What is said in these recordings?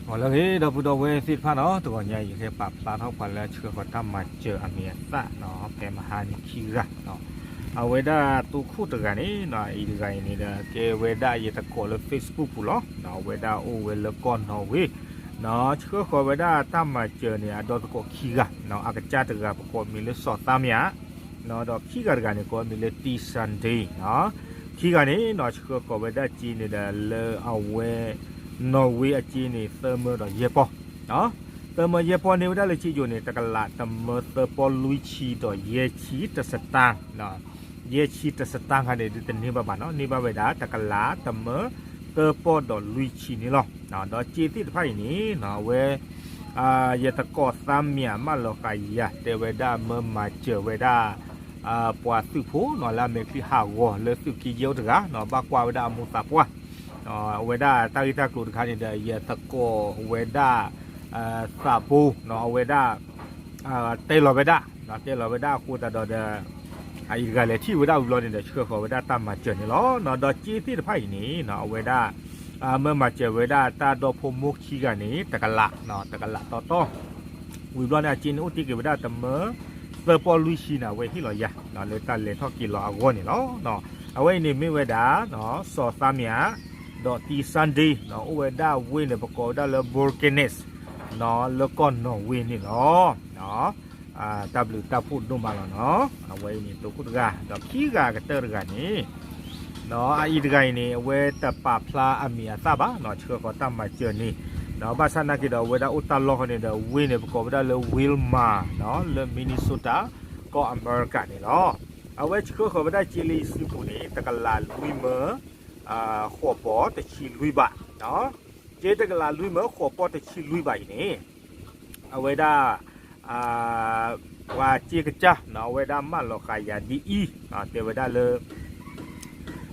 ဂီၤလၢအဂ့ၤ ဒီပုၢ်ဒီဝဲၢ်သ့ၣ်တဖၣ်နီၤ, တဂီၤညါအံၤ ယကပာ်ဖျါထီၣ်ပှၤလၢအဆှၢဃီၤတၢ်မၤစၢၤအမံၤအသၣ်နီၤ, ဖဲမဟါန့ၣ်ခံဂၤနီၤ, အဝဲဒၣ်တိခိၣ်တဂၤန့ၣ် အအံၤတဂၤအံၤန့ၣ်ဒီး ကဲဝဲဒၣ်ယသကိးလၢ Facebook ပူၤလီၤ. အဝဲဒၣ်အိၣ်ဝဲလၢကီၢ်နီၣ်ဝ့ၣ်နီၤ, ဆှၢဃီၤဝဲဒၣ်တၢ်မၤစၢၤန့ၣ် အဒီသကိးခံဂၤနီၤ, အကစၢ်တဂၤပကိးမံၤလၢစီၤသါမံယၤ နီၤ, ဒီးခံဂၤတဂၤန့ၣ် ကိးမံၤလၢ T Sunday နီၤ, ခံဂၤန့ၣ်နီၤ ဆှၢဃီၤဝဲဒၣ်စ့န့ၣ်ဒီး လၢအဝဲ နီၣ်ဝ့အစ့န့ၣ် သၢမၢဒီးယဲၢ်ပီၢ်, သၢမၢယဲၢ်ပီၢ်န့ၢ်ဝဲဒၣ်လၢစ့ယိၤန့ၣ် တကလးတမၢသၢပီၢ်လွံၢ်ဆံဒီးယဲၢ်ဆံတစတၢၣ်, ယဲၢ်ဆံတစတၢၣ်ခါန့ၣ် ဒုးတန့ၢ်ဘၣ်ဘၣ်နီၤ, န့ၢ်ဘၣ်ဝဲဒၣ် တကလးတမၢသၢပီၢ်ဒီးလွံၢ်ဆံန့ၣ်လီၤ. ဒီးစ့သ့ၣ်တဖၣ်အံၤန့ၣ်နီၤ အဝဲ ယသကိးသါမံယၤမၢလီၤဃာ်ယၤ တဲဝဲဒၣ်မၢမၤစၢၤဝဲဒၣ် ပှၤသုးဖိနီၤ လၢအမဲာ်ချံဟးဂီၤလၢသုးက့ယဲၢ်အိၣ်တဂၤနီၤ, ဘၣ်ကွၢ်ဝဲဒၣ်အမိၢ်သးပှၢ် အဝဲဒၣ်တၢ်ဂ့ၢ်တၢ်ကျိၤတခါန့ၣ်ဒီး ယသကိးဝဲဒၣ် သးဘိနီၤ အဝဲဒၣ် တဲလီၤဝဲဒၣ် တဲလီၤဝဲဒၣ်အဃိသတးဒီး အအံၤတဂၤလဲၤထံၣ်ဝဲဒၣ်ဝံၤဘျီန့ၣ်ဒီး ဆှၢဃီၤဝဲဒၣ်တၢ်မၤစၢၤန့ၣ်လီၤ. ဒီးစ့သ့ၣ်တဖၣ်အံၤန့ၣ်နီၤ အဝဲဒၣ် မၢမၤစၢၤဝဲဒၣ်တၢ်ဒီဖိမိၢ်ခံဂၤန့ၣ် တကလး တကလးတီတီ ဝံၤဘျီန့ၣ် အစ့န့ၣ်အိၣ်တ့ၢ်က့ၤဝဲဒၣ်တမၢ သၢပီၢ်လွံၢ်ဆံန့ၣ် အဝဲဟ့ၣ်လီၤယၤ လၢတၢ်လဲၤထီၣ်က့ၤလီၤအဂီၢ်န့ၣ်လီၤ. အဝဲအံၤန့ၣ်မ့ၢ်ဝဲဒၣ် စီၤသါမံယၤ ဒီး T Sunday နီၤ အိၣ်ဝဲဒၣ်ဝ့ၢ်န့ၣ် ပကိးဝဲဒၣ်လၢ Borgarnes နီၤ လၢကီၢ်နီၣ်ဝ့န့ၣ်လီၤ. တၢ်ဘျုးတၢ်ဖှိၣ်ဒိၣ်မးလီၤနီၤ. အဝဲအံၤန့ၣ် တိခိၣ်တဂၤ ဒီးခံဂၤကတၢၢ်တဂၤန့ၣ် အအံၤတဂၤအံၤန့ၣ် အဝဲတပာ်ဖျါအမံၤအသၣ်ဘၣ်နီၤ, ဆှၢဃီၤတၢ်မၤစၢၤန့ၣ် ဘၣ်ဆၣ်နာ်က့ဒီး အဝဲဒၣ်အိၣ်တၢ်လီၢ်ဃီန့ၣ်ဒီး ဝ့ၢ်န့ၣ် ပကိးဝဲဒၣ်လၢ Willmar နီၤ လၢ Minnesota ကီၢ်အမဲရကၤန့ၣ်လီၤ. အဝဲဆှၢဃီၤဝဲဒၣ်စ့လၢယစုပူၤန့ၣ် တကလးလွံၢ်မၢ ဃိးပီၢ်တဆံလွံၢ်ဘး, စ့တကလးလွံၢ်မၢဃိးပီၢ်တဆံလွံၢ်ဘးအံၤန့ၣ် အဝဲဒၣ် ပှၤစ့ကစၢ်နီၤ အဝဲဒၣ်မၢလီၤဃာ်ယၤဒ်အံၤ တဲဝဲဒၣ်လၢ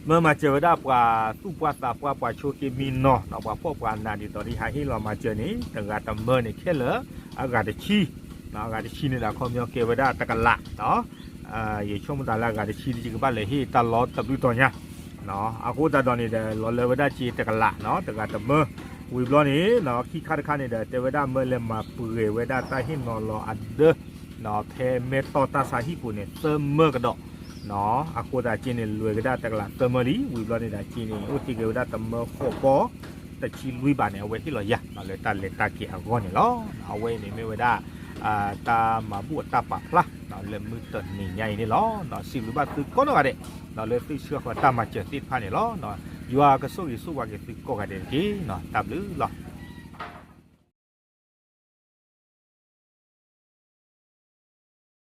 မၢမၤစၢၤဝဲဒၣ်ပှၤသူၣ်ပှၢ်သးပှၢ် ပှၤဆိးက့မံနီၤနီၤ ပှၤဖှီၣ်ပှၤနးဒ်သိးဒ်ဟးဟ့ၣ်လီၤမၤစၢၤန့ၣ် တဂၤတမၢန့ၣ် ခဲလၢာ်အဂၤတဆံ, အဂၤတဆံန့ၣ်ဒီး အခီပညီကဲဝဲဒၣ်တကလးနီၤ, ယဆိကမိၣ်သးလၢအဂၤတဆံ ယကဘၣ်လဲၤဟ့ၣ်တၢ်လီတဘျုးတီၤညါ အဃိသတးဒီးန့ၣ်ဒီး လီၤလၢဝဲဒၣ်စ့တကလးနီၤ တဂၤတမၢ, ဝံၤဘျီန့ၣ်နီၤ ခံခါတခါန့ၣ်ဒီး တဲဝဲဒၣ်မၢလဲၤမၤပှဲၤဝဲဒၣ်တၢ်ဟ့ၣ်နီၤလီၤအဒၢ ဖဲမဲၢ်တီၢ်တၢ်ဆါဟံၣ်ပူၤန့ၣ် သၢမၢကဒီး, အဃိသတးစ့န့ၣ် လဲၤကဒါတကလးသၢမၢလံ, ဝံၤဘျီန့ၣ်ဒီးစ့န့ၣ် အိၣ်တ့ၢ်က့ၤဝဲဒၣ်တမၢဃိးပီၢ် တဆံလွံၢ်ဘးန့ၣ် အဝဲဟ့ၣ်လီၤယၤ လၢတၢ်လဲၤတၢ်က့ၤအဂီၢ်န့ၣ်လီၤ. အဝဲအံၤန့ၣ်မ့ၢ်ဝဲဒၣ် တၢ်မၤဘူၣ်အတၢ်ပာ်ဖျါ လၢမုၢ်တနံၤညါအံၤန့ၣ်လီၤ. စံးဘျုးဘၣ်သုကိးနီၢ်ဂၤဒဲး လၢသုဆှၢဃီၤတၢ်မၤစၢၤသ့ၣ်တဖၣ်န့ၣ်လီၤ. ယွၤကဆိၣ်ဂ့ၤဆိၣ်ဝါက့ၤသုကိးဂၤဒဲးတက့ၢ်. တၢ်ဘျုးလီၤ.